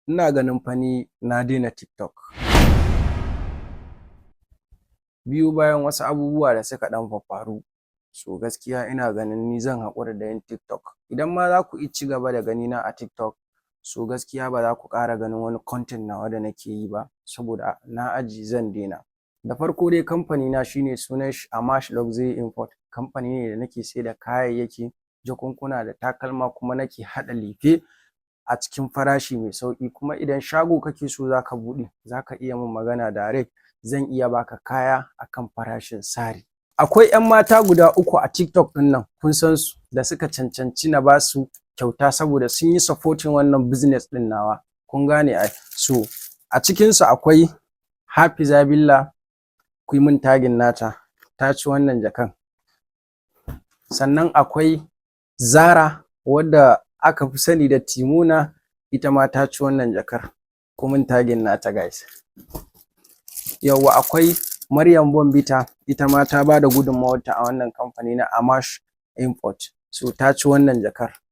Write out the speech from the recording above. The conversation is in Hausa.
Ina ganin fa ni na daina TikTok. Biyo bayan wasu abubuwa da suka ɗan faffaru. So gaskiya ina ganin ni zan haƙura da yin TikTok. Idan ma za ku ci gaba da ganina a TikTok, so gaskiya ba za ku ƙara ganin wani content nawa da nake yi ba, saboda na ajiye, zan daina. Da farko dai, kamfani na shine sunan shi Amash Luxury Import. Kamfani ne da nake saida kayayyaki, jakunkuna da takalma, kuma nake haɗa lefe a cikin farashi mai sauƙi. Kuma idan shago kake so zaka buɗe, zaka iya min magana direct, zan iya baka kaya akan farashin sari. Akwai ƴan mata guda uku a TikTok ɗin nan, kun san su, da suka cancanci na basu kyauta saboda sun yi supporting wannan business ɗin nawa. Kun gane ai. So a cikin su akwai Hafiza Billa, ku yi min tagging nata, ta ci wannan jakan. Sannan akwai Zara, wadda aka fi sani da Timuna, ita ma ta ci wannan jakar. Ku min tagging nata, guys. Yawwa, akwai Maryam Bombita, ita ma ta bada gudunmawarta a wannan kamfani na Amash Import, so ta ci wannan jakar.